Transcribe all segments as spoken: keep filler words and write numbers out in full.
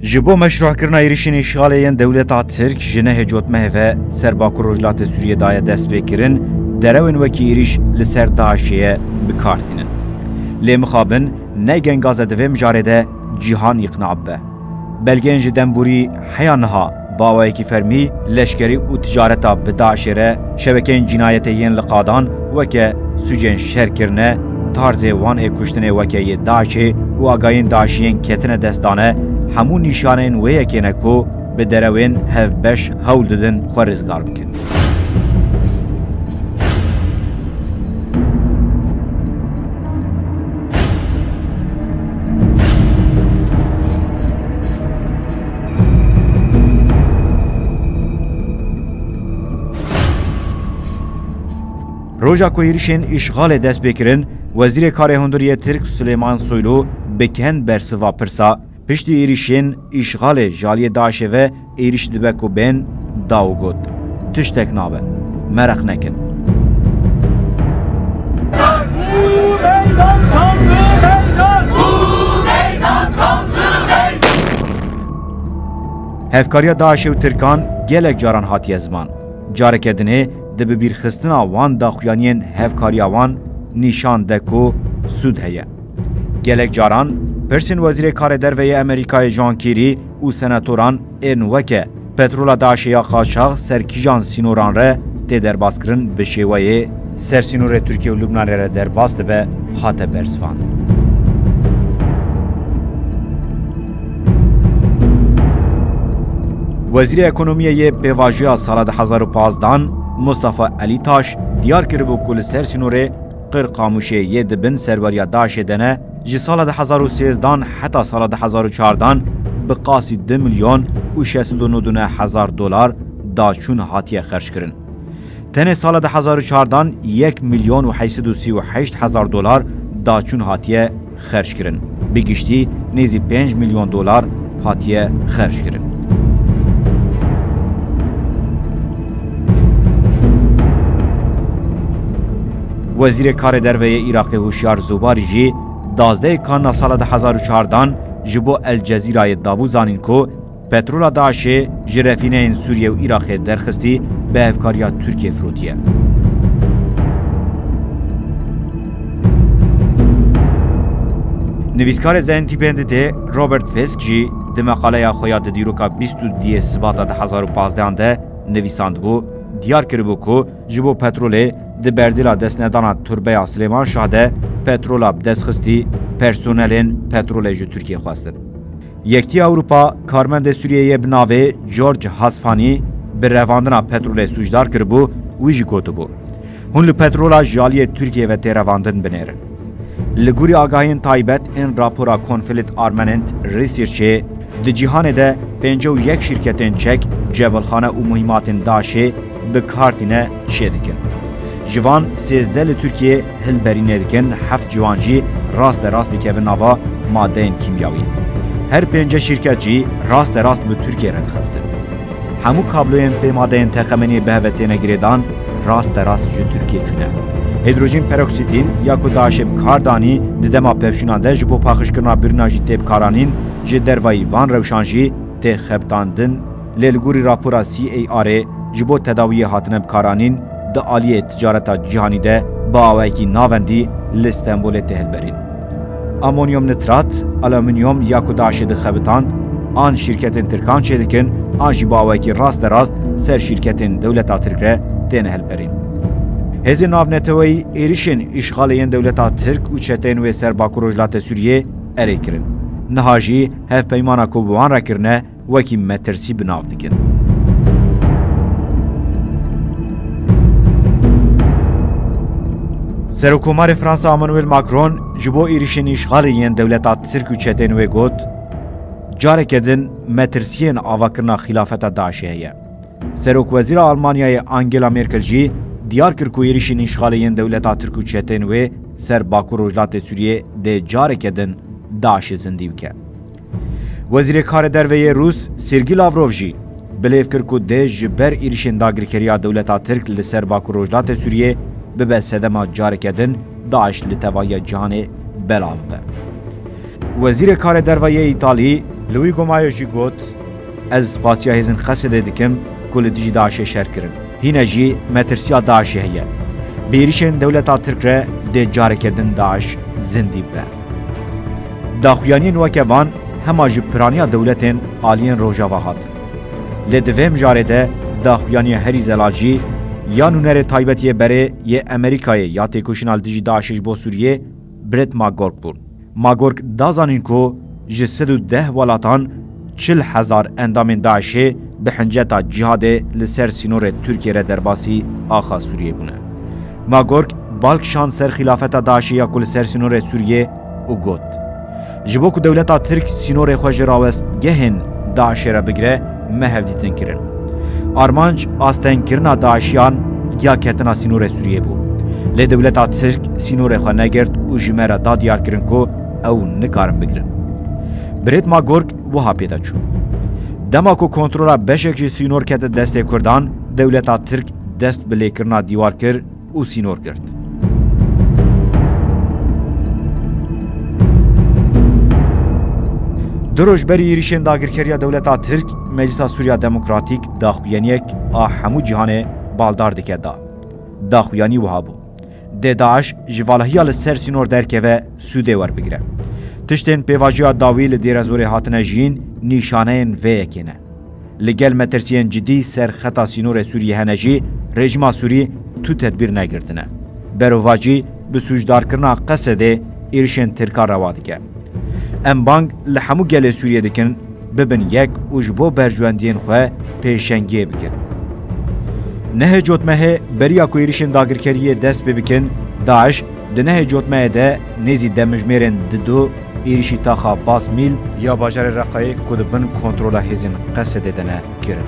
Ji bo meşruhkirina êrişên îşxalê yên dewleta Tirk ji nehê cotmehê ve ser Bakur Rojhilatê Sûriyê daye destpêkirin, derewên wekî êrîş li ser DAIŞê ye bi kar tînin. Lê mixabin ne gengaze di vê mijarê de cîhan îqna bibe. Belgeyên ji demborî heya niha bi awayekî fermî leşkerî û ticareta bi DAIŞê re şebekeyên cînayetê yên li qadan weke sûcên şer kirine, tarzê wan ê kuştinê weke yê DAIŞê û agahiyên DAIŞî yên ketine destdane, hemû nîşaneyên wê yekê ne ku bi derewên hevbeş hewl didin xwe rizgar bikin. Roja ku êrişên îşxalê dest pê kirin, Wezîrê Karê Hundir yê Tirk Suleyman Soylu bi kend bersiva pirsa, piştî êrişên îşxalê ji aliyê DAIŞê ve êrîş dibe ku bên, da û got, tiştek nabe. Meraq nekin. Hevkariya DAIŞê û Tirkan gelek caran hatiye ziman. Careke dinê di bibîrxistina wan daxuyaniyên hevkariya wan nîşan de ku sûd heye. Gelek caran pirsên Wezîrê Karê Derve yê Amerîkayê John Kerry û senatoran ên weke petrola DAIŞê ya qaçax ser kîjan sînoran re tê derbas kirin, bi şêweyê ser sînorê Tirkiye û Lubnanê re derbas dibe, hate bersivandin. Wezîrê Ekonomiyê yê pêvajoya sala du hezar û pazdan Mustafa Elîtaş diyar kiribû ku li ser sînorê Qir Qamûşê yê di bin serweriya DAIŞê de ne, ji sala du hezar û sêzdan heta sala du hezar û çardan bi qasî du milyon û şeş sed û nod û neh hezar dolar daçûn hatiye xerckirin. Tenê sala du hezar û çardan yek milyon û heşt sed û sî û heşt hezar dolar daçûn hatiye xerckirin. Bi giştî nêzî pênc milyon dolar hatiye xerckirin. Wezîrê Karê Derve yê Iraqê Huşyar Zobarî jî dazdehê Kanna sala du hezar û çardan ji bo El Cezîrayê dabû zanîn ku petrola DAIŞê ji refîneyên Sûriye û Iraqê derxistî bi hevkariya Tirkiye firotiye. Nivîskarê The Independentê Robert Fisk jî di meqaleya xwe ya di dîroka bîst û duyê Sibata du hezar û pazdehan de nivîsandibû, diyar kiribû ku ji bo petrolê di berdêla destnedana turbeya Silêman Şah de petrola bi dest xistî, personelên petrolê ji Tirkiyê xwestin. Yekîtiya Ewropa karmendê Sûriyeyê bi navê George Hasfanî bi revandina petrolê sûcdar kiribû, wî jî gotibû, hûn li petrola ji aliyê Tirkiyê ve tê revandin binêrin. Li gorî agahiyên taybet ên rapora Conflict Armament Researchê, di cîhanê de pêncî û yek şîrketên çek, cebilxane û muhîmatên DAIŞê bi kar tîne çêdikin. Ji van sêzdeh li Tirkiyê hilberînê dikin, heft ji wan jî raste rast dikevin nava madeyên kîmyawî. Her pênce şîrket jî raste rast bi Tirkiyê re dixebitin. Hemû kabloyên pêmadeyên texemeniyê bi hev ve têne girêdan, raste rast ji Tirkiyê çûne. Hîdrojîn peroksîtîn ya ku DAIŞê bi kar danî di dema pevçûnan de ji bo paqijkirina birîna jî tê bikaranîn, ji dervayî van rewşan jî tê xebitandin, lê li gorî rapora C A Rê ji bo tedawiyê hatine bikaranîn, di aliyê ticareta cîhanî de bi awayekî navendî li Stenbolê tê hilberîn. Amonyum nitrat, alumînyum ya ku DAIŞê dixebitand, an şîrketên tirkan çêdikin, an jî bi awayekî rasterast ser şîrketên dewleta tirk re têne hilberîn. Hêzên navneteweyî êrişên îşxalê yên dewleta tirk û çeteyên wê ser Bakur Rojhilatê Sûriyê erê kirin. Niha jî hevpeymana ku bi wan re kirine, wekî metirsî bi nav dikin. Serokkomarê Fransa Emmanuel Macron ji bo êrişên îşxalê yên dewleta tirk û çetên wê got, careke din metirsiyên avakirina xîlafeta DAIŞê heye. Serokwezîra Almanyayê Angela Merkel jî diyar kir ku êrişên îşxalê yên dewleta tirk û çetên wê ser Bakur Rojhilatê Sûriyê dê careke din DAIŞê zindî bike. Wezîrê Karê Derve yê Rûs Sergî Lavrov jî bilêv kir ku dê ji ber êrişên dagirkeriya dewleta tirk li ser Bakur Rojhilatê Sûriyê bibe sedema careke din DAIŞ li tevahiya cîhanê belav bibe. Wezîrê Karê Derve yê Îtalî Li wî gomayo jî got, Ez spasiya hêzên Qesedê dikim ku li dijî DAIŞê şer kirin. Hîne jî metirsiya DAIŞê heye. Bi êrîşên dewleta Tirk re dê careke din DAIŞ zindî bibe. Daxuyaniyên weke van hema ji piraniya dewletên aliyên Rojava hatin. Lê di vê mijarê de daxuyaniya herî zelal jî ya nûnerê taybetî yê berê yê Amerîkayê ya têkoşîna li dijî DAIŞê ji bo Sûriyê, Brett McGurk bûn. McGurk da zanîn ku ji sed û deh welatan çil hezar endamên DAIŞê bi hinceta cîhadê li ser sînorê Tirkiyê re derbasî axa Sûriyê bûne. McGurk bal kişand ser xilafeta DAIŞê ya ku li ser sînorê Sûriyê û got, Ji bo ku dewleta Tirk sînorê xwe ji rawestgehên DAIŞê re bigire, me hevdîtin kirin. Armanc astengkirina DAIŞiyan ya ketina sînorê Sûriyê bû. Lê dewleta Tirk sînorê xwe negirt û ji me re da diyarkirin ku ew nikarin bigirin. Brett McGurk wiha pê de çû. Dema ku kontrola beşek ji sînor kete destê Kurdan, dewleta Tirk dest bi lêkirina dîwar kir û sînor girt. Du roj berî êrîşên dagirkeriya dewleta Tirk, Meclisa Sûriya Demokratîk daxuyaniyek a hemû cîhanê baldar dike da. Daxuyanî wiha bû, Dê DAIŞ ji valahiya li ser sînor derkeve, sûdê werbigire. Tiştên pêvajoya dawî li Dêrezorê hatine jiyîn nîşaneyên vê yekê ne. Li gel metirsiyên cidî ser xeta sînorê Sûriyê hene jî, rejîma Sûrî tu tedbîr negirtine. Berovajî bi sûcdarkirina Qesedê êrîşên Tirkan rewa dike. Em bang li hemû gelê Sûriyê dikin, bibin yek û ji bo berjwendiyên xwe pêşengiyê bikin. Nehê Cotmehê beriya ku êrîşên dagirkeriyê dest pê bikin, DAIŞ di nehê Cotmehê de nêzî demjimêrên didu êrîşî taxa Basmîl ya bajarê Reqayê ku di bin kontrola hêzên Qesedê de ne kirin.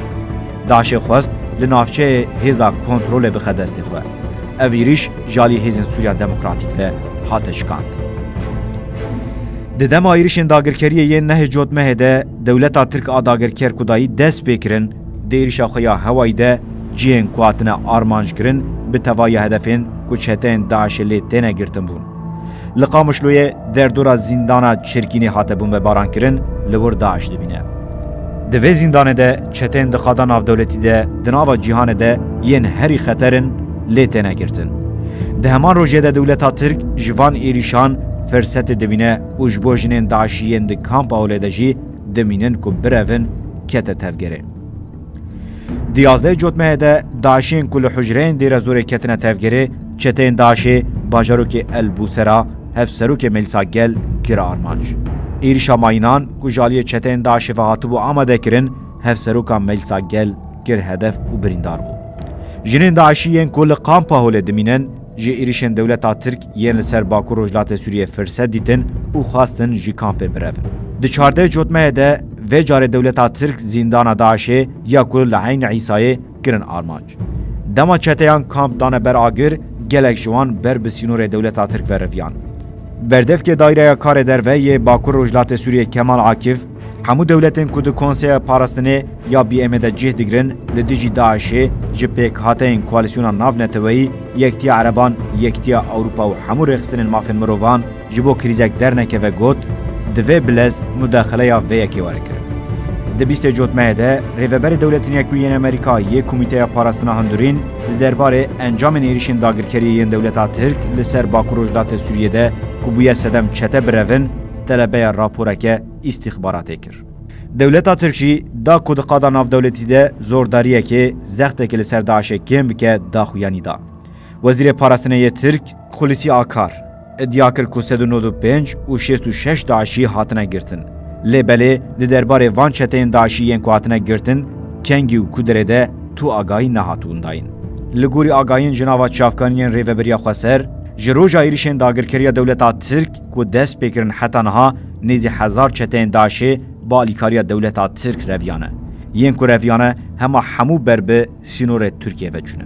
DAIŞê xwest li navçeyê hêza kontrolê bixe destê xwe. Ev êrîş ji alî hêzên Sûriya Demokratîk ve hate şikand. Di dema êrîşên dagirkeriyê yên nehê Cotmehê de dewleta Tirk a dagirker ku dayî dest pê kirin, di êrîşa xwe ya hewayî de cihên ku hatine armanc kirin bi tevahiya hedefên ku çeteyên DAIŞê lê têne girtin bûn. Li Qamişloyê derdora zîndana Çirkînê hate bombebaran kirin, li wir DAIŞ dimîne. Di vê zîndanê de çeteyên di qada navdewletî de di nava cîhanê de yên herî xeter in lê têne girtin. Di heman rojê de dewleta Tirk ji van êrîşan firsetê dibîne û ji bo jinên DAIŞî yên di kampa holê de jî dimînin ku birevin kete tevgerê. Di yazdehê Cotmehê de DAIŞiyên ku li hujreyên Dêrezorê ketine tevgerê, çeteyên DAIŞê bajarokê El Bûsera hevserokê Meclisa Gel kir armanc. Êrîşa mayînan ku ji aliyê çeteyên DAIŞê ve hatibû amadekirin, hevseroka Meclisa Gel kir hedef û birîndar bû. Jinên DAIŞî yên ku li kampa holê dimînin, ji êrîşên dewleta Tirk yên li ser Bakur Rojhilatê Sûriyê firset dîtin û xwestin ji kampê birevin. Di çardeh Cotmehê de vê carê dewleta Tirk zîndana DAIŞê ya ku li Eyn Îsayê kirin armanc. Dema çeteyan kamp dane ber agir, gelek ji wan ber bi sînorê dewleta Tirk ve riviyan. Berdevkê Daîreya Karê Derve yê Bakur Rojhilatê Sûriyê Kemal Akif, hemû dewletên ku di Konseya Parastinê ya B M ê de cih digirin, li dijî DAIŞê ji pêkhateyên Koalîsyona Navneteweyî, Yektiya Ereban, Yektiya Ewropa û hemû rêxistinên mafên mirovan ji bo krîzek dernekeve got, divê bi lez mudaxeleya vê yekê were kirin. Di bîstê Cotmehê de Rêveberê Dewletên Yekbûyî yên Amerîka yê Komîteya Parastina Hundirîn di derbarê encamên êrîşên dagirkeriyê yên dewleta Tirk li ser Bakur Rojhilatê Sûriyê de ku bûye sedem çete birevin, telebeya raporeke îstîxbaratê kir. Dewleta Tirk jî da ku di qada navdewletî de zordariyekê, zextekê li ser DAIŞê kêm bike, daxuyanî da. Wezîrê Parastinê yê Tirk, Xulîsî Akar, iddia kir ku sed û nod û pênc û şêst û şeş DAIŞî hatine girtin. Lê belê di derbarê van çeteyên DAIŞî yên ku hatine girtin, kengî û ku derê de tu agahî nehatibûn dayîn. Li gorî agahiyên ji nava çavkaniyên Rêveberiya Xweser, ji roja êrîşên dagirkeriya dewleta Tirk ku dest pê kirin heta niha nêzî hezar çeteyên DAIŞê bi alîkariya dewleta Tirk reviyane. Yên ku reviyane hema hemû ber bi sînorê Tirkiyê ve çûne.